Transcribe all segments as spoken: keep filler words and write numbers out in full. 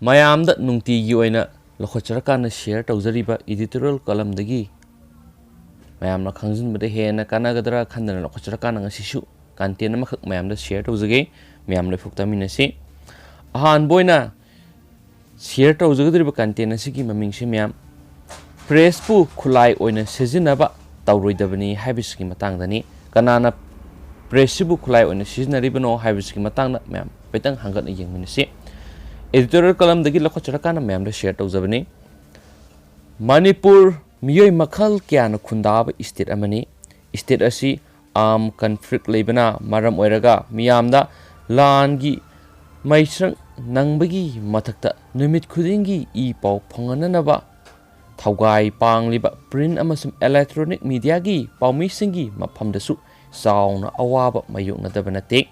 ꯃꯌꯥꯝꯗ ꯅꯨꯡꯇꯤꯒꯤ ꯑꯣꯏꯅ ꯂꯧꯈꯠꯆꯔꯀꯥꯟꯗ share ꯇꯧꯖꯔꯤꯕ editorial columnꯗꯒꯤ ꯃꯌꯥꯝꯅ ꯈꯪꯖꯤꯟꯕꯗ ꯍꯦꯟꯅ ꯀꯥꯟꯅꯒꯗ꯭ꯔꯥ ꯈꯟꯗꯅ ꯂꯧꯈꯠꯆꯔꯀꯥꯟꯗ ꯉꯁꯤꯁꯨ content ꯑꯃꯈꯛ ꯃꯌꯥꯝꯗ share ꯇꯧꯖꯒꯦ꯫ ꯃꯌꯥꯝ ꯂꯣꯏꯐꯨꯛ ꯇꯥꯃꯤꯟꯅꯁꯤ꯫ ꯑꯍꯥꯟꯕ ꯑꯣꯏꯅ share ꯇꯧꯖꯒꯗꯧꯔꯤꯕ content ꯑꯁꯤꯒꯤ ꯃꯃꯤꯡꯁꯤ ꯃꯌꯥꯝ pressꯄꯨ ꯈꯨꯠꯂꯥꯏ ꯑꯣꯏꯅ ꯁꯤꯖꯤꯟꯅꯕ ꯇꯧꯔꯣꯏꯗꯕꯅꯤ ꯍꯥꯏꯕꯁꯤꯒꯤ ꯃꯇꯥꯡꯗꯅꯤ꯫ ꯀꯅꯥꯅ pressꯁꯤꯕꯨ ꯈꯨꯠꯂꯥꯏ ꯑꯣꯏꯅ ꯁꯤꯖꯤꯟꯅꯔꯤꯕꯅꯣ ꯍꯥꯏꯕꯁꯤꯒꯤ ꯃꯇꯥꯡꯗ ꯃꯌꯥꯝ ꯍꯥꯏꯐꯦꯠꯇꯪ ꯍꯪꯒꯠꯅ ꯌꯦꯡꯃꯤꯟꯅꯁꯤ꯫ Editorial columnꯗꯒꯤ ꯂꯧꯈꯠꯆꯔꯀꯥꯟꯗ ꯃꯌꯥꯝꯗ share ꯇꯧꯖꯕꯅꯤ꯫ ꯃꯅꯤꯄꯨꯔ ꯃꯤꯑꯣꯏ ꯃꯈꯜ ꯀꯌꯥꯅ ꯈꯨꯟꯗꯥꯕ state ꯑꯃꯅꯤ꯫ State ꯑꯁꯤ armed conflict ꯂꯩꯕꯅ ꯃꯔꯝ ꯑꯣꯏꯔꯒ ꯃꯤꯌꯥꯝꯗ ꯂꯥꯟꯒꯤ ꯃꯩꯁ꯭ꯔꯪ ꯅꯪꯕꯒꯤ ꯃꯊꯛꯇ ꯅꯨꯃꯤꯠ ꯈꯨꯗꯤꯡꯒꯤ ꯏ ꯄꯥꯎ ꯐꯪꯍꯟꯅꯅꯕ ꯊꯧꯒꯥꯏ ꯄꯥꯡꯂꯤꯕ print ꯑꯃꯁꯨꯡ electronic mediaꯒꯤ ꯄꯥꯎꯃꯤꯁꯤꯡꯒꯤ ꯃꯐꯝꯗꯁꯨ ꯆꯥꯎꯅ ꯑꯋꯥꯕ ꯃꯥꯌꯣꯛꯅꯗꯕ ꯅꯠꯇꯦ꯫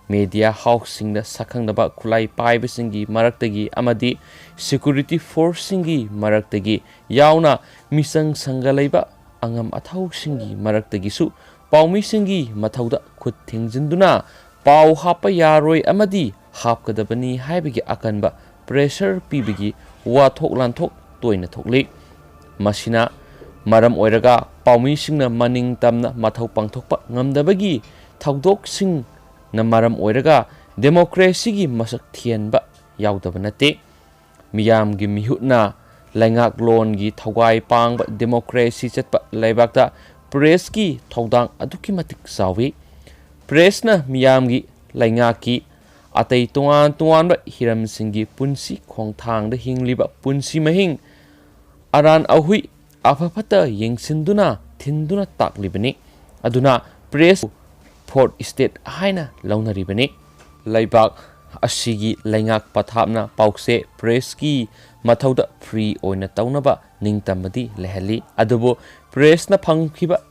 Media houseꯁꯤꯡꯗ ꯁꯛꯈꯪꯅꯕ ꯈꯨꯠꯂꯥꯏ ꯄꯥꯏꯕꯁꯤꯡꯒꯤ ꯃꯔꯛꯇꯒꯤ ꯑꯃꯗꯤ security forceꯁꯤꯡꯒꯤ ꯃꯔꯛꯇꯒꯤ ꯌꯥꯎꯅ ꯃꯤꯆꯪ ꯁꯪꯒ ꯂꯩꯕ ꯑꯉꯝ ꯑꯊꯧꯁꯤꯡꯒꯤ ꯃꯔꯛꯇꯒꯤꯁꯨ ꯄꯥꯎꯃꯤꯁꯤꯡꯒꯤ ꯃꯊꯧꯗ ꯈꯨꯠ ꯊꯤꯡꯖꯤꯟꯗꯨꯅ ꯄꯥꯎ ꯍꯥꯞꯄ ꯌꯥꯔꯣꯏ ꯑꯃꯗꯤ ꯍꯥꯞꯀꯗꯕꯅꯤ ꯍꯥꯏꯕꯒꯤ ꯑꯀꯟꯕ pressure ꯄꯤꯕꯒꯤ ꯋꯥꯊꯣꯛ ꯂꯥꯟꯊꯣꯛ ꯇꯣꯏꯅ ꯊꯣꯛꯂꯤ꯫ ꯃꯁꯤꯅ ꯃꯔꯝ ꯑꯣꯏꯔꯒ ꯄꯥꯎꯃꯤꯁꯤꯡꯅ ꯃꯅꯤꯡ ꯇꯝꯅ ꯃꯊꯧ ꯄꯥꯡꯊꯣꯛꯄ ꯉꯝꯗꯕꯒꯤ ꯊꯧꯗꯣꯛꯁꯤꯡꯅ ꯃꯔꯝ ꯑꯣꯏꯔꯒ democracyꯒꯤ ꯃꯁꯛ ꯊꯤꯍꯟꯕ ꯌꯥꯎꯗꯕ ꯅꯠꯇꯦ꯫ ꯃꯤꯌꯥꯝꯒꯤ ꯃꯤꯍꯨꯠꯅ ꯂꯩꯉꯥꯛꯂꯣꯟꯒꯤ ꯊꯧꯒꯥꯏ ꯄꯥꯡꯕ democracy ꯆꯠꯄ ꯂꯩꯕꯥꯛꯇ pressꯀꯤ ꯊꯧꯗꯥꯡ ꯑꯗꯨꯛꯀꯤ ꯃꯇꯤꯛ ꯆꯥꯎꯏ꯫ Pressꯅ ꯃꯤꯌꯥꯝꯒꯤ, ꯂꯩꯉꯥꯛꯀꯤ ꯑꯇꯩ ꯇꯣꯉꯥꯟ ꯇꯣꯉꯥꯟꯕ ꯍꯤꯔꯝꯁꯤꯡꯒꯤ ꯄꯨꯟꯁꯤ ꯈꯣꯡꯊꯥꯡꯗ ꯍꯤꯡꯂꯤꯕ ꯄꯨꯟꯁꯤ ꯃꯍꯤꯡ, ꯑꯔꯥꯟ ꯑꯍꯨꯏ, ꯑꯐ ꯐꯠꯇ ꯌꯦꯡꯁꯤꯟꯗꯨꯅ ꯊꯤꯟꯗꯨꯅ ꯇꯥꯛꯂꯤꯕꯅꯤ꯫ ꯑꯗꯨꯅ press fourth estate ꯍꯥꯏꯅ ꯂꯧꯅꯔꯤꯕꯅꯤ꯫ ꯂꯩꯕꯥꯛ ꯑꯁꯤꯒꯤ ꯂꯩꯉꯥꯛ ꯄꯊꯥꯞꯅ ꯄꯥꯎꯆꯦ pressꯀꯤ ꯃꯊꯧꯗ free ꯑꯣꯏꯅ ꯇꯧꯅꯕ ꯅꯤꯡꯇꯝꯕꯗꯤ ꯂꯩꯍꯜꯂꯤ꯫ ꯑꯗꯨꯕꯨ pressꯅ ꯐꯪꯈꯤꯕ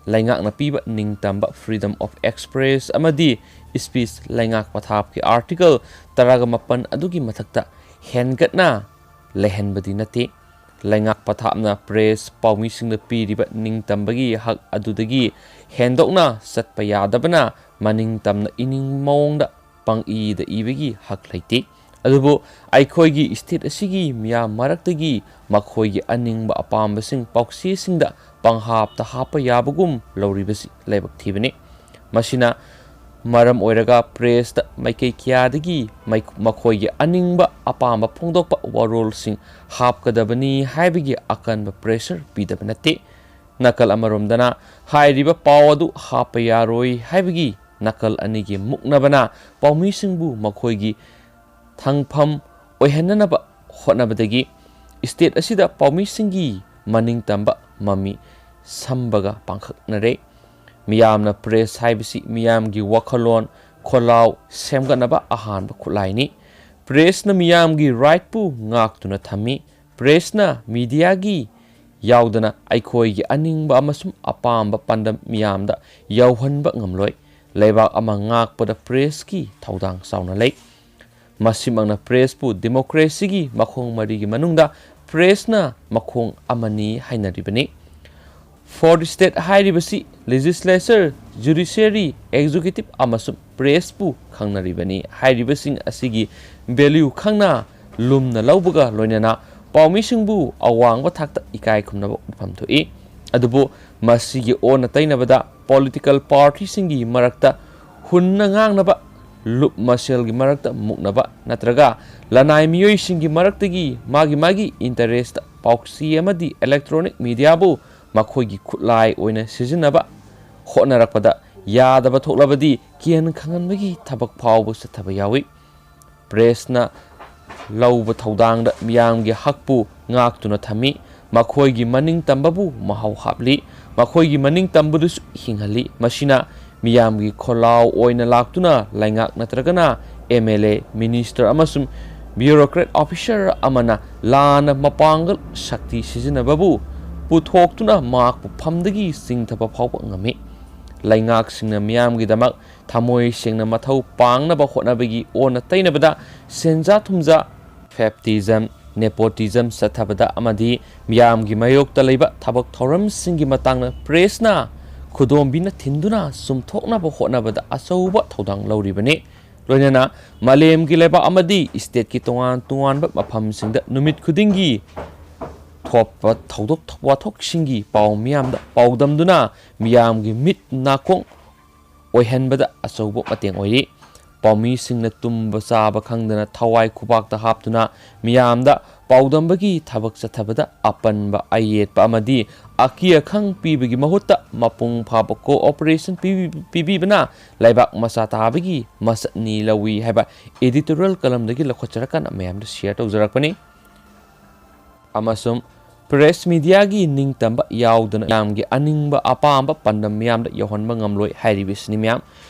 ꯂꯩꯉꯥꯛꯅ ꯄꯤꯕ ꯅꯤꯡꯇꯝꯕ freedom of express ꯑꯃꯗꯤ speech ꯂꯩꯉꯥꯛ ꯄꯊꯥꯞꯀꯤ article ꯇꯔꯥꯒ ꯃꯥꯄꯟ ꯑꯗꯨꯒꯤ ꯃꯊꯛꯇ ꯍꯦꯟꯒꯠꯅ ꯂꯩꯍꯟꯕꯗꯤ ꯅꯠꯇꯦ꯫ ꯂꯩꯉꯥꯛ ꯄꯊꯥꯞꯅ press ꯄꯥꯎꯃꯤꯁꯤꯡꯗ ꯄꯤꯔꯤꯕ ꯅꯤꯡꯇꯝꯕꯒꯤ ꯍꯛ ꯑꯗꯨꯗꯒꯤ ꯍꯦꯟꯗꯣꯛꯅ ꯆꯠꯄ ꯌꯥꯗꯕꯅ ꯃꯅꯤꯡ ꯇꯝꯅ ꯏꯅꯤꯡ ꯃꯑꯣꯡꯗ ꯄꯪꯏꯗ ꯏꯕꯒꯤ ꯍꯛ ꯂꯩꯇꯦ꯫ ꯑꯗꯨꯕꯨ ꯑꯩꯈꯣꯏꯒꯤ state ꯑꯁꯤꯒꯤ ꯃꯤꯌꯥꯝ ꯃꯔꯛꯇꯒꯤ ꯃꯈꯣꯏꯒꯤ ꯑꯅꯤꯡꯕ ꯑꯄꯥꯝꯕꯁꯤꯡ ꯄꯥꯎꯆꯦꯁꯤꯡꯗ ꯄꯪꯍꯥꯞꯇ ꯍꯥꯞꯄ ꯌꯥꯕꯒꯨꯝ ꯂꯧꯔꯤꯕꯁꯤ ꯂꯥꯏꯕꯛ ꯊꯤꯕꯅꯤ꯫ ꯃꯁꯤꯅ ꯃꯔꯝ ꯑꯣꯏꯔꯒ pressꯇ ꯃꯥꯏꯀꯩ ꯀꯌꯥꯗꯒꯤ ꯃꯩ-, ꯃꯈꯣꯏꯒꯤ ꯑꯅꯤꯡꯕ ꯑꯄꯥꯝꯕ ꯐꯣꯡꯗꯣꯛꯄ ꯋꯥꯔꯣꯜꯁꯤꯡ ꯍꯥꯞꯀꯗꯕꯅꯤ ꯍꯥꯏꯕꯒꯤ ꯑꯀꯟꯕ pressure ꯄꯤꯗꯕ ꯅꯠꯇꯦ꯫ ꯅꯥꯀꯜ ꯑꯃꯔꯣꯝꯗꯅ ꯍꯥꯏꯔꯤꯕ ꯄꯥꯎ ꯑꯗꯨ ꯍꯥꯞꯄ ꯌꯥꯔꯣꯏ ꯍꯥꯏꯕꯒꯤ ꯅꯥꯀꯜ ꯑꯅꯤꯒꯤ ꯃꯨꯛꯅꯕꯅ ꯄꯥꯎꯃꯤꯁꯤꯡꯕꯨ ꯃꯈꯣꯏꯒꯤ ꯊꯪꯐꯝ ꯑꯣꯏꯍꯟꯅꯅꯕ ꯍꯣꯠꯅꯕꯗꯒꯤ state ꯑꯁꯤꯗ ꯄꯥꯎꯃꯤꯁꯤꯡꯒꯤ ꯃꯅꯤꯡ ꯇꯝꯕ ꯃꯃꯤ ꯁꯝꯕꯒ ꯄꯥꯡꯈꯛꯅꯔꯦ꯫ ꯃꯤꯌꯥꯝꯅ press ꯍꯥꯏꯕꯁꯤ ꯃꯤꯌꯥꯝꯒꯤ ꯋꯥꯈꯜꯂꯣꯟ, ꯈꯣꯜꯂꯥꯎ ꯁꯦꯝꯒꯠꯅꯕ ꯑꯍꯥꯟꯕ ꯈꯨꯠꯂꯥꯏꯅꯤ꯫ Pressꯅ ꯃꯤꯌꯥꯝꯒꯤ rightꯄꯨ ꯉꯥꯛꯇꯨꯅ ꯊꯝꯃꯤ꯫ Pressꯅ mediaꯒꯤ ꯌꯥꯎꯗꯅ ꯑꯩꯈꯣꯏꯒꯤ ꯑꯅꯤꯡꯕ ꯑꯃꯁꯨꯡ ꯑꯄꯥꯝꯕ ꯄꯥꯟꯗꯝ ꯃꯤꯌꯥꯝꯗ ꯌꯧꯍꯟꯕ ꯉꯝꯂꯣꯏ꯫ ꯂꯩꯕꯥꯛ ꯑꯃ ꯉꯥꯛꯄꯗ pressꯀꯤ ꯊꯧꯗꯥꯡ ꯆꯥꯎꯅ ꯂꯩ꯫ ꯃꯁꯤꯃꯛꯅ pressꯄꯨ democracyꯒꯤ ꯃꯈꯣꯡ ꯃꯔꯤꯒꯤ ꯃꯅꯨꯡꯗ pressꯅ ꯃꯈꯣꯡ ꯑꯃꯅꯤ ꯍꯥꯏꯅꯔꯤꯕꯅꯤ꯫ Fourth state ꯍꯥꯏꯔꯤꯕꯁꯤ legislature, judiciary, executive ꯑꯃꯁꯨꯡ pressꯄꯨ ꯈꯪꯅꯔꯤꯕꯅꯤ꯫ ꯍꯥꯏꯔꯤꯕꯁꯤꯡ ꯑꯁꯤꯒꯤ value ꯈꯪꯅ ꯂꯨꯝꯅ ꯂꯧꯕꯒ ꯂꯣꯏꯅꯅ ꯄꯥꯎꯃꯤꯁꯤꯡꯕꯨ ꯑꯋꯥꯡꯕ ꯊꯥꯛꯇ ꯏꯀꯥꯏ ꯈꯨꯝꯅꯕ ꯎꯠꯐꯝ ꯊꯣꯛꯏ꯫ ꯑꯗꯨꯕꯨ ꯃꯁꯤꯒꯤ ꯑꯣꯟꯅ ꯇꯩꯅꯕꯗ political partyꯁꯤꯡꯒꯤ ꯃꯔꯛꯇ ꯍꯨꯟꯅ ꯉꯥꯡꯅꯕ, ꯂꯨꯞ ꯃꯁꯦꯜꯒꯤ ꯃꯔꯛꯇ ꯃꯨꯛꯅꯕ ꯅꯠꯇ꯭ꯔꯒ ꯂꯅꯥꯏ ꯃꯤꯑꯣꯏꯁꯤꯡꯒꯤ ꯃꯔꯛꯇꯒꯤ ꯃꯥꯒꯤ ꯃꯥꯒꯤ interest ꯄꯥꯎꯆꯦ ꯑꯃꯗꯤ electronic mediaꯕꯨ ꯃꯈꯣꯏꯒꯤ ꯈꯨꯠꯂꯥꯏ ꯑꯣꯏꯅ ꯁꯤꯖꯤꯟꯅꯕ ꯍꯣꯠꯅꯔꯛꯄꯗ ꯌꯥꯗꯕ ꯊꯣꯛꯂꯕꯗꯤ ꯀꯤꯍꯟ ꯈꯪꯍꯟꯕꯒꯤ ꯊꯕꯛ ꯐꯥꯎꯕ ꯆꯠꯊꯕ ꯌꯥꯎꯏ꯫ Pressꯅ ꯂꯧꯕ ꯊꯧꯗꯥꯡꯗ ꯃꯤꯌꯥꯝꯒꯤ ꯍꯛꯄꯨ ꯉꯥꯛꯇꯨꯅ ꯊꯝꯃꯤ꯫ ꯃꯈꯣꯏꯒꯤ ꯃꯅꯤꯡ ꯇꯝꯕꯕꯨ ꯃꯍꯥꯎ ꯍꯥꯞꯂꯤ꯫ ꯃꯈꯣꯏꯒꯤ ꯃꯅꯤꯡ ꯇꯝꯕꯗꯨꯁꯨ ꯍꯤꯡꯍꯜꯂꯤ꯫ ꯃꯁꯤꯅ ꯃꯤꯌꯥꯝꯒꯤ ꯈꯣꯜꯂꯥꯎ ꯑꯣꯏꯅ ꯂꯥꯛꯇꯨꯅ ꯂꯩꯉꯥꯛ ꯅꯠꯇ꯭ꯔꯒꯅ MLA, minister ꯑꯃꯁꯨꯡ bureaucrat officer ꯑꯃꯅ ꯂꯥꯟꯅ ꯃꯄꯥꯡꯒꯜ ꯁꯛꯇꯤ ꯁꯤꯖꯤꯟꯅꯕꯕꯨ ꯄꯨꯊꯣꯛꯇꯨꯅ ꯃꯍꯥꯛꯄꯨ ꯐꯝꯗꯒꯤ ꯆꯤꯡꯊꯕ ꯐꯥꯎꯕ ꯉꯝꯃꯤ꯫ ꯂꯩꯉꯥꯛꯁꯤꯡꯅ ꯃꯤꯌꯥꯝꯒꯤꯗꯃꯛ ꯊꯃꯣꯏ ꯁꯦꯡꯅ ꯃꯊꯧ ꯄꯥꯡꯅꯕ ꯍꯣꯠꯅꯕꯒꯤ ꯑꯣꯟꯅ ꯇꯩꯅꯕꯗ ꯁꯦꯟꯖꯥ ꯊꯨꯝꯖꯥ, favoritism, nepotism ꯆꯠꯊꯕꯗ ꯑꯃꯗꯤ ꯃꯤꯌꯥꯝꯒꯤ ꯃꯥꯌꯣꯛꯇ ꯂꯩꯕ ꯊꯕꯛ ꯊꯧꯔꯝꯁꯤꯡꯒꯤ ꯃꯇꯥꯡꯗ pressꯅ ꯈꯨꯗꯣꯝꯕꯤꯅ ꯊꯤꯟꯗꯨꯅ ꯆꯨꯝꯊꯣꯛꯅꯕ ꯍꯣꯠꯅꯕꯗ ꯑꯆꯧꯕ ꯊꯧꯗꯥꯡ ꯂꯧꯔꯤꯕꯅꯤ꯫ ꯂꯣꯏꯅꯅ ꯃꯥꯂꯦꯝꯒꯤ ꯂꯩꯕꯥꯛ ꯑꯃꯗꯤ stateꯀꯤ ꯇꯣꯉꯥꯟ ꯇꯣꯉꯥꯟꯕ ꯃꯐꯝꯁꯤꯡꯗ ꯅꯨꯃꯤꯠ ꯈꯨꯗꯤꯡꯒꯤ ꯊꯣꯛꯄ ꯊꯧꯗꯣꯛ ꯋꯥꯊꯣꯛꯁꯤꯡꯒꯤ ꯄꯥꯎ ꯃꯤꯌꯥꯝꯗ ꯄꯥꯎꯗꯝꯗꯨꯅ ꯃꯤꯌꯥꯝꯒꯤ ꯃꯤꯠ ꯅꯥꯀꯣꯡ ꯑꯣꯏꯍꯟꯕꯗ ꯑꯆꯧꯕ ꯃꯇꯦꯡ ꯑꯣꯏꯔꯤ꯫ ꯄꯥꯎꯃꯤꯁꯤꯡꯅ ꯇꯨꯝꯕ ꯆꯥꯕ ꯈꯪꯗꯅ ꯊꯋꯥꯏ ꯈꯨꯕꯥꯛꯇ ꯍꯥꯞꯇꯨꯅ ꯃꯤꯌꯥꯝꯗ ꯄꯥꯎꯗꯝꯕꯒꯤ ꯊꯕꯛ ꯆꯠꯊꯕꯗ ꯑꯄꯟꯕ ꯑꯌꯦꯠꯄ ꯑꯃꯗꯤ ꯑꯀꯤ ꯑꯈꯪ ꯄꯤꯕꯒꯤ ꯃꯍꯨꯠꯇ ꯃꯄꯨꯡ ꯐꯥꯕ cooperation ꯄꯤꯕꯤ-, ꯄꯤꯕꯤꯕꯅ ꯂꯩꯕꯥꯛ ꯃꯆꯥ ꯇꯥꯕꯒꯤ ꯃꯁꯛꯅꯤ ꯂꯧꯏ ꯍꯥꯏꯕ editorial columnꯗꯒꯤ ꯂꯧꯈꯠꯆꯔꯀꯥꯟꯗ ꯃꯌꯥꯝꯗ share ꯇꯧꯖꯔꯛꯄꯅꯤ꯫ ꯑꯃꯁꯨꯡ press mediaꯒꯤ ꯅꯤꯡꯇꯝꯕ ꯌꯥꯎꯗꯅ ꯃꯌꯥꯝꯒꯤ ꯑꯅꯤꯡꯕ ꯑꯄꯥꯝꯕ ꯄꯥꯟꯗꯝ ꯃꯤꯌꯥꯝꯗ ꯌꯧꯍꯟꯕ ꯉꯝꯂꯣꯏ ꯍꯥꯏꯔꯤꯕꯁꯤꯅꯤ ꯃꯌꯥꯝ꯫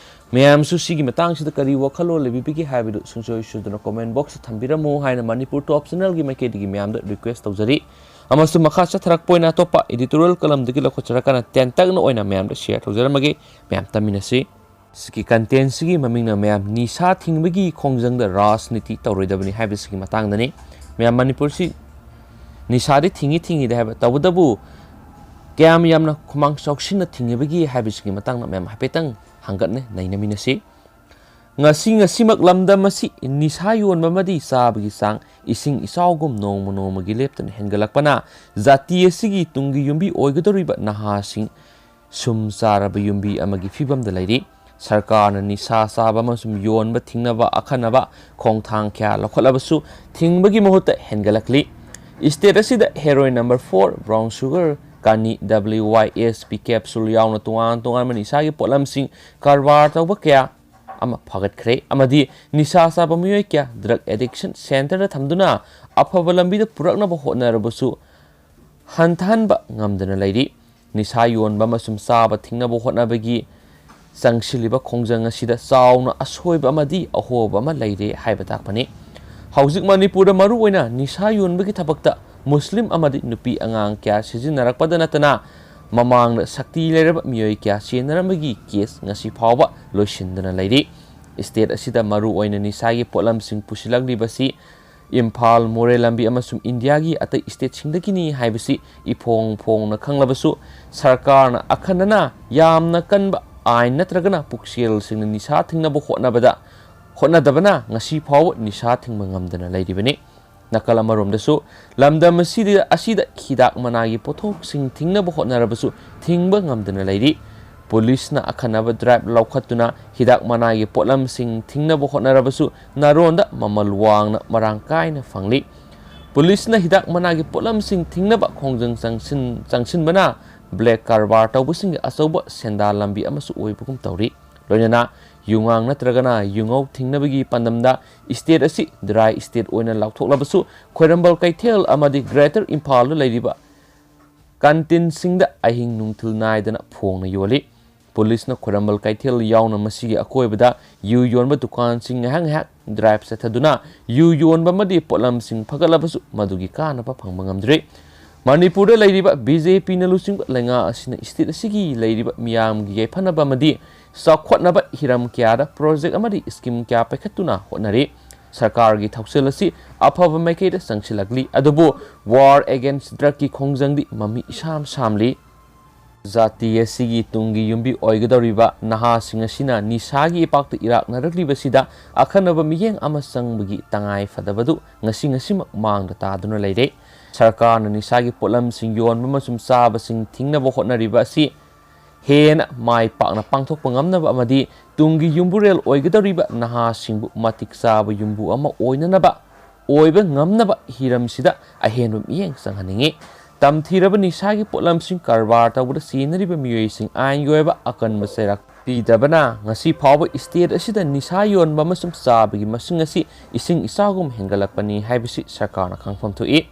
ꯃꯌꯥꯝꯁꯨ ꯁꯤꯒꯤ ꯃꯇꯥꯡꯁꯤꯗ ꯀꯔꯤ ꯋꯥꯈꯜꯂꯣꯟ ꯂꯩꯕꯤꯕꯒꯦ ꯍꯥꯏꯕꯗꯨ ꯁꯨꯡꯁꯣꯏ ꯁꯣꯏꯗꯅ comment boxꯇ ꯊꯝꯕꯤꯔꯝꯃꯨ ꯍꯥꯏꯅ ꯃꯅꯤꯄꯨꯔ Top Channelꯒꯤ ꯃꯥꯏꯀꯩꯗꯒꯤ ꯃꯌꯥꯝꯗ request ꯇꯧꯖꯔꯤ꯫ ꯑꯃꯁꯨꯡ ꯃꯈꯥ ꯆꯠꯊꯔꯛꯄ ꯑꯣꯏꯅ ꯑꯇꯣꯞꯄ editorial columnꯗꯒꯤ ꯂꯧꯈꯠꯆꯔꯀꯥꯟꯗ ꯇꯦꯟꯇꯛꯅ ꯑꯣꯏꯅ ꯃꯌꯥꯝꯗ share ꯇꯧꯖꯔꯝꯃꯒꯦ꯫ ꯃꯌꯥꯝ ꯇꯝꯃꯤꯟꯅꯁꯤ꯫ ꯁꯤꯒꯤ contentꯁꯤꯒꯤ ꯃꯃꯤꯡꯅ ꯃꯌꯥꯝ ꯅꯤꯁꯥ ꯊꯤꯡꯕꯒꯤ ꯈꯣꯡꯖꯪꯗ ꯔꯥꯖꯅꯤꯇꯤ ꯇꯧꯔꯣꯏꯗꯕꯅꯤ ꯍꯥꯏꯕꯁꯤꯒꯤ ꯃꯇꯥꯡꯗꯅꯤ꯫ ꯃꯌꯥꯝ ꯃꯅꯤꯄꯨꯔꯁꯤ ꯅꯤꯁꯥꯗꯤ ꯊꯤꯡꯉꯤ ꯊꯤꯡꯉꯤꯗ ꯍꯥꯏꯕ, ꯇꯧꯕꯇꯕꯨ ꯀꯌꯥꯝ ꯌꯥꯝꯅ ꯈꯨꯃꯥꯡ ꯆꯥꯎꯁꯤꯟꯅ ꯊꯤꯡꯉꯤꯕꯒꯤ ꯍꯥꯏꯕꯁꯤꯒꯤ ꯃꯇꯥꯡꯗ ꯃꯌꯥꯝ ꯍꯥꯏꯐꯦꯠꯇꯪ ꯍꯪꯒꯠꯅ ꯅꯩꯅꯃꯤꯟꯅꯁꯤ꯫ ꯉꯁꯤ ꯉꯁꯤꯃꯛ ꯂꯝꯗꯝ ꯑꯁꯤ ꯅꯤꯁꯥ ꯌꯣꯟꯕ ꯑꯃꯗꯤ ꯆꯥꯕꯒꯤ ꯆꯥꯡ ꯏꯁꯤꯡ ꯏꯆꯥꯎꯒꯨꯝ ꯅꯣꯡꯃ ꯅꯣꯡꯃꯒꯤ ꯂꯦꯞꯇꯅ ꯍꯦꯟꯒꯠꯂꯛꯄꯅ ꯖꯥꯇꯤ ꯑꯁꯤꯒꯤ ꯇꯨꯡꯒꯤ ꯌꯨꯝꯕꯤ ꯑꯣꯏꯒꯗꯧꯔꯤꯕ ꯅꯍꯥꯁꯤꯡ ꯁꯨꯝ ꯆꯥꯔꯕ ꯌꯨꯝꯕꯤ ꯑꯃꯒꯤ ꯐꯤꯕꯝꯗ ꯂꯩꯔꯤ꯫ ꯁꯔꯀꯥꯔꯅ ꯅꯤꯁꯥ ꯆꯥꯕ ꯑꯃꯁꯨꯡ ꯌꯣꯟꯕ ꯊꯤꯡꯅꯕ ꯑꯈꯟꯅꯕ ꯈꯣꯡꯊꯥꯡ ꯀꯌꯥ ꯂꯧꯈꯠꯂꯕꯁꯨ ꯊꯤꯡꯕꯒꯤ ꯃꯍꯨꯠꯇ ꯍꯦꯟꯒꯠꯂꯛꯂꯤ꯫ State ꯑꯁꯤꯗ heroin number four, brown sugar, ꯀꯥꯅꯤ, W Y S P capsule ꯌꯥꯎꯅ ꯇꯣꯉꯥꯟ ꯇꯣꯉꯥꯟꯕ ꯅꯤꯁꯥꯒꯤ ꯄꯣꯠꯂꯝꯁꯤꯡ ꯀꯔꯕꯥꯔ ꯇꯧꯕ ꯀꯌꯥ ꯑꯃ ꯐꯒꯠꯈ꯭ꯔꯦ ꯑꯃꯗꯤ ꯅꯤꯁꯥ ꯆꯥꯕ ꯃꯤꯑꯣꯏ ꯀꯌꯥ drug addiction centreꯗ ꯊꯝꯗꯨꯅ ꯑꯐꯕ ꯂꯝꯕꯤꯗ ꯄꯨꯔꯛꯅꯕ ꯍꯣꯠꯅꯔꯕꯁꯨ ꯍꯟꯊꯍꯟꯕ ꯉꯝꯗꯅ ꯂꯩꯔꯤ꯫ ꯅꯤꯁꯥ ꯌꯣꯟꯕ ꯑꯃꯁꯨꯡ ꯆꯥꯕ ꯊꯤꯡꯅꯕ ꯍꯣꯠꯅꯕꯒꯤ ꯆꯪꯁꯤꯜꯂꯤꯕ ꯈꯣꯡꯖꯪ ꯑꯁꯤꯗ ꯆꯥꯎꯅ ꯑꯁꯣꯏꯕ ꯑꯃꯗꯤ ꯑꯍꯣꯕ ꯑꯃ ꯂꯩꯔꯦ ꯍꯥꯏꯕ ꯇꯥꯛꯄꯅꯤ꯫ ꯍꯧꯖꯤꯛ ꯃꯅꯤꯄꯨꯔꯗ ꯃꯔꯨꯑꯣꯏꯅ ꯅꯤꯁꯥ ꯌꯣꯟꯕꯒꯤ ꯊꯕꯛꯇ ꯃꯨꯁꯂꯤꯝ ꯑꯃꯗꯤ ꯅꯨꯄꯤ ꯑꯉꯥꯡ ꯀꯌꯥ ꯁꯤꯖꯤꯟꯅꯔꯛꯄꯗ ꯅꯠꯇꯅ ꯃꯃꯥꯡꯗ ꯁꯛꯇꯤ ꯂꯩꯔꯕ ꯃꯤꯑꯣꯏ ꯀꯌꯥ ꯆꯦꯟꯅꯔꯝꯕꯒꯤ case ꯉꯁꯤ ꯐꯥꯎꯕ ꯂꯣꯏꯁꯤꯟꯗꯅ ꯂꯩꯔꯤ꯫ State ꯑꯁꯤꯗ ꯃꯔꯨꯑꯣꯏꯅ ꯅꯤꯁꯥꯒꯤ ꯄꯣꯠꯂꯝꯁꯤꯡ ꯄꯨꯁꯤꯜꯂꯛꯂꯤꯕꯁꯤ ꯏꯝꯐꯥꯜ, ꯃꯣꯔꯦ ꯂꯝꯕꯤ ꯑꯃꯁꯨꯡ ꯏꯟꯗꯤꯌꯥꯒꯤ ꯑꯇꯩ stateꯁꯤꯡꯗꯒꯤꯅꯤ ꯍꯥꯏꯕꯁꯤ ꯏꯐꯣꯡ ꯐꯣꯡꯅ ꯈꯪꯂꯕꯁꯨ, ꯁꯔꯀꯥꯔꯅ ꯑꯈꯟꯅꯅ ꯌꯥꯝꯅ ꯀꯟꯕ ꯑꯥꯏꯟ ꯅꯠꯇ꯭ꯔꯒꯅ ꯄꯨꯛꯆꯦꯜꯁꯤꯡꯅ ꯅꯤꯁꯥ ꯊꯤꯡꯅꯕ ꯍꯣꯠꯅꯕꯗ ꯍꯣꯠꯅꯗꯕꯅ ꯉꯁꯤ ꯐꯥꯎꯕ ꯅꯤꯁꯥ ꯊꯤꯡꯕ ꯉꯝꯗꯅ ꯂꯩꯔꯤꯕꯅꯤ꯫ ꯅꯥꯀꯜ ꯑꯃꯔꯣꯝꯗꯁꯨ ꯂꯝꯗꯝ ꯑꯁꯤꯗ, ꯑꯁꯤꯗ ꯍꯤꯗꯥꯛ ꯃꯅꯥꯒꯤ ꯄꯣꯠꯊꯣꯛꯁꯤꯡ ꯊꯤꯡꯅꯕ ꯍꯣꯠꯅꯔꯕꯁꯨ ꯊꯤꯡꯕ ꯉꯝꯗꯅ ꯂꯩꯔꯤ꯫ ꯄꯨꯂꯤꯁꯅ ꯑꯈꯟꯅꯕ ꯗ꯭ꯔꯥꯏꯚ ꯂꯧꯈꯠꯇꯨꯅ ꯍꯤꯗꯥꯛ ꯃꯅꯥꯒꯤ ꯄꯣꯠꯂꯝꯁꯤꯡ ꯊꯤꯡꯅꯕ ꯍꯣꯠꯅꯔꯕꯁꯨ ꯅꯥꯔꯣꯟꯗ ꯃꯃꯜ ꯋꯥꯡꯅ ꯃꯔꯥꯡ ꯀꯥꯏꯅ ꯐꯪꯂꯤ꯫ ꯄꯨꯂꯤꯁꯅ ꯍꯤꯗꯥꯛ ꯃꯅꯥꯒꯤ ꯄꯣꯠꯂꯝꯁꯤꯡ ꯊꯤꯡꯅꯕ ꯈꯣꯡꯖꯪ ꯆꯪꯁꯤꯟ-, ꯆꯪꯁꯤꯟꯕꯅ ꯕ꯭ꯂꯦꯛ ꯀꯔꯕꯥꯔ ꯇꯧꯕꯁꯤꯡꯒꯤ ꯑꯆꯧꯕ ꯁꯦꯟꯗꯥꯟ ꯂꯝꯕꯤ ꯑꯃꯁꯨ ꯑꯣꯏꯕꯒꯨꯝ ꯇꯧꯔꯤ꯫ ꯂꯣꯏꯅꯅ ꯌꯨꯉꯥꯡ ꯅꯠꯇ꯭ꯔꯒꯅ ꯌꯨꯉꯧ ꯊꯤꯡꯅꯕꯒꯤ ꯄꯥꯟꯗꯝꯗ ꯏꯁꯇꯦꯠ ꯑꯁꯤ ꯗ꯭ꯔꯥꯏ ꯏꯁꯇꯦꯠ ꯑꯣꯏꯅ ꯂꯥꯎꯊꯣꯛꯂꯕꯁꯨ ꯈ꯭ꯋꯥꯏꯔꯝꯕꯟ ꯀꯩꯊꯦꯜ ꯑꯃꯗꯤ ꯒ꯭ꯔꯦꯇꯔ ꯏꯝꯐꯥꯜꯗ ꯂꯩꯔꯤꯕ ꯀꯟꯇꯤꯟꯁꯤꯡꯗ ꯑꯍꯤꯡ ꯅꯨꯡꯊꯤꯜ ꯅꯥꯏꯗꯅ ꯐꯣꯡꯅ ꯌꯣꯜꯂꯤ꯫ ꯄꯨꯂꯤꯁꯅ ꯈ꯭ꯋꯥꯏꯔꯝꯕꯟ ꯀꯩꯊꯦꯜ ꯌꯥꯎꯅ ꯃꯁꯤꯒꯤ ꯑꯀꯣꯏꯕꯗ ꯌꯨ ꯌꯣꯟꯕ ꯗꯨꯀꯥꯟꯁꯤꯡ ꯉꯥꯏꯍꯥꯛ ꯉꯥꯏꯍꯥꯛ ꯗ꯭ꯔꯥꯏꯚ ꯆꯠꯊꯗꯨꯅ ꯌꯨ ꯌꯣꯟꯕ ꯑꯃꯗꯤ ꯄꯣꯠꯂꯝꯁꯤꯡ ꯐꯒꯠꯂꯕꯁꯨ ꯃꯗꯨꯒꯤ ꯀꯥꯟꯅꯕ ꯐꯪꯕ ꯉꯝꯗ꯭ꯔꯤ꯫ ꯃꯅꯤꯄꯨꯔꯗ ꯂꯩꯔꯤꯕ ꯕꯤ ꯖꯦ ꯄꯤꯅ ꯂꯨꯆꯤꯡꯕ ꯂꯩꯉꯥꯛ ꯑꯁꯤꯅ ꯏꯁꯇꯦꯠ ꯑꯁꯤꯒꯤ ꯂꯩꯔꯤꯕ ꯃꯤꯌꯥꯝꯒꯤ ꯌꯥꯏꯐꯅꯕ ꯑꯃꯗꯤ ꯆꯥꯎꯈꯠꯅꯕ ꯍꯤꯔꯝ ꯀꯌꯥꯗ ꯄ꯭ꯔꯣꯖꯦꯛ ꯑꯃꯗꯤ ꯁ꯭ꯀꯤꯝ ꯀꯌꯥ ꯄꯥꯏꯈꯠꯇꯨꯅ ꯍꯣꯠꯅꯔꯤ꯫ ꯁꯔꯀꯥꯔꯒꯤ ꯊꯧꯁꯤꯜ ꯑꯁꯤ ꯑꯐꯕ ꯃꯥꯏꯀꯩꯗ ꯆꯪꯁꯤꯜꯂꯛꯂꯤ, ꯑꯗꯨꯕꯨ ꯋꯥꯔ ꯑꯦꯒꯦꯟꯁ ꯗ꯭ꯔꯒꯀꯤ ꯈꯣꯡꯖꯪꯗꯤ ꯃꯃꯤ ꯏꯁꯥꯝ ꯁꯥꯝꯂꯤ꯫ ꯖꯥꯇꯤ ꯑꯁꯤꯒꯤ ꯇꯨꯡꯒꯤ ꯌꯨꯝꯕꯤ ꯑꯣꯏꯒꯗꯧꯔꯤꯕ ꯅꯍꯥꯁꯤꯡ ꯑꯁꯤꯅ ꯅꯤꯁꯥꯒꯤ ꯏꯄꯥꯛꯇ ꯏꯔꯥꯛꯅꯔꯛꯂꯤꯕꯁꯤꯗ ꯑꯈꯟꯅꯕ ꯃꯤꯠꯌꯦꯡ ꯑꯃ ꯆꯪꯕꯒꯤ ꯇꯉꯥꯏ ꯐꯗꯕꯗꯨ ꯉꯁꯤ ꯉꯁꯤꯃꯛ ꯃꯥꯡꯗ ꯇꯥꯗꯨꯅ ꯂꯩꯔꯦ꯫ ꯁꯔꯀꯥꯔꯅ ꯅꯤꯁꯥꯒꯤ ꯄꯣꯠꯂꯝꯁꯤꯡ ꯌꯣꯟꯕ ꯑꯃꯁꯨꯡ ꯆꯥꯕꯁꯤꯡ ꯊꯤꯡꯅꯕ ꯍꯣꯠꯅꯔꯤꯕ ꯑꯁꯤ ꯍꯦꯟꯅ ꯃꯥꯏ ꯄꯥꯛꯅ ꯄꯥꯡꯊꯣꯛꯄ ꯉꯝꯅꯕ ꯑꯃꯗꯤ ꯇꯨꯡꯒꯤ ꯌꯨꯝꯕꯨꯔꯦꯜ ꯑꯣꯏꯒꯗꯧꯔꯤꯕ ꯅꯍꯥꯁꯤꯡꯕꯨ ꯃꯇꯤꯛ ꯆꯥꯕ ꯌꯨꯝꯕꯨ ꯑꯃ ꯑꯣꯏꯅꯅꯕ, ꯑꯣꯏꯕ ꯉꯝꯅꯕ ꯍꯤꯔꯝꯁꯤꯗ ꯑꯍꯦꯟꯕ ꯃꯤꯠꯌꯦꯡ ꯆꯪꯍꯟꯅꯤꯡꯏ꯫ ꯇꯝꯊꯤꯔꯕ ꯅꯤꯁꯥꯒꯤ ꯄꯣꯠꯂꯝꯁꯤꯡ ꯀꯔꯕꯥꯔ ꯇꯧꯕꯗ ꯁꯤꯖꯤꯟꯅꯔꯤꯕ ꯃꯤꯑꯣꯏꯁꯤꯡ ꯑꯥꯏꯟꯒꯤ ꯑꯣꯏꯕ ꯑꯀꯟꯕ ꯆꯩꯔꯥꯛ ꯄꯤꯗꯕꯅ ꯉꯁꯤ ꯐꯥꯎꯕ ꯏꯁꯇꯦꯠ ꯑꯁꯤꯗ ꯅꯤꯁꯥ ꯌꯣꯟꯕ ꯑꯃꯁꯨꯡ ꯆꯥꯕꯒꯤ ꯃꯁꯤꯡ ꯑꯁꯤ ꯏꯁꯤꯡ ꯏꯆꯥꯎꯒꯨꯝ ꯍꯦꯟꯒꯠꯂꯛꯄꯅꯤ ꯍꯥꯏꯕꯁꯤ ꯁꯔꯀꯥꯔꯅ ꯈꯪꯐꯝ ꯊꯣꯛꯏ꯫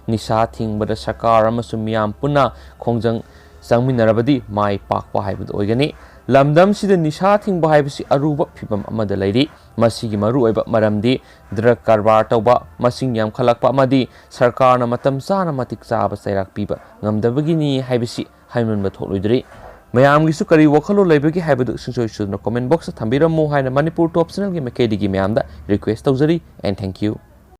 ꯅꯤꯁꯥ ꯊꯤꯡꯕꯗ ꯁꯔꯀꯥꯔ ꯑꯃꯁꯨꯡ ꯃꯤꯌꯥꯝ ꯄꯨꯟꯅ ꯈꯣꯡꯖꯪ ꯆꯪꯃꯤꯟꯅꯔꯕꯗꯤ ꯃꯥꯏ ꯄꯥꯛꯄ ꯍꯥꯏꯕꯗꯨ ꯑꯣꯏꯒꯅꯤ꯫ ꯂꯝꯗꯝꯁꯤꯗ ꯅꯤꯁꯥ ꯊꯤꯡꯕ ꯍꯥꯏꯕꯁꯤ ꯑꯔꯨꯕ ꯐꯤꯚꯝ ꯑꯃꯗ ꯂꯩꯔꯤ꯫ ꯃꯁꯤꯒꯤ ꯃꯔꯨꯑꯣꯏꯕ ꯃꯔꯝꯗꯤ ꯗ꯭ꯔꯒ ꯀꯔꯕꯥꯔ ꯇꯧꯕ ꯃꯁꯤꯡ ꯌꯥꯝꯈꯠꯂꯛꯄ ꯑꯃꯗꯤ ꯁꯔꯀꯥꯔꯅ ꯃꯇꯝ ꯆꯥꯅ ꯃꯇꯤꯛ ꯆꯥꯕ ꯆꯩꯔꯥꯛ ꯄꯤꯕ ꯉꯝꯗꯕꯒꯤꯅꯤ ꯍꯥꯏꯕꯁꯤ ꯍꯥꯏꯃꯟꯕ ꯊꯣꯛꯂꯣꯏꯗ꯭ꯔꯤ꯫ ꯃꯌꯥꯝꯒꯤꯁꯨ ꯀꯔꯤ ꯋꯥꯈꯜꯂꯣꯟ ꯂꯩꯕꯒꯦ ꯍꯥꯏꯕꯗꯨ ꯁꯨꯡꯁꯣꯏ ꯁꯣꯏꯗꯅ comment box ꯇ ꯊꯝꯕꯤꯔꯝꯃꯨ ꯍꯥꯏꯅ ꯃꯅꯤꯄꯨꯔ ꯇꯣꯞ ꯆꯦꯅꯦꯜꯒꯤ ꯃꯥꯏꯀꯩꯗꯒꯤ ꯃꯌꯥꯝꯗ request ꯇꯧꯖꯔꯤ꯫ And thank you꯫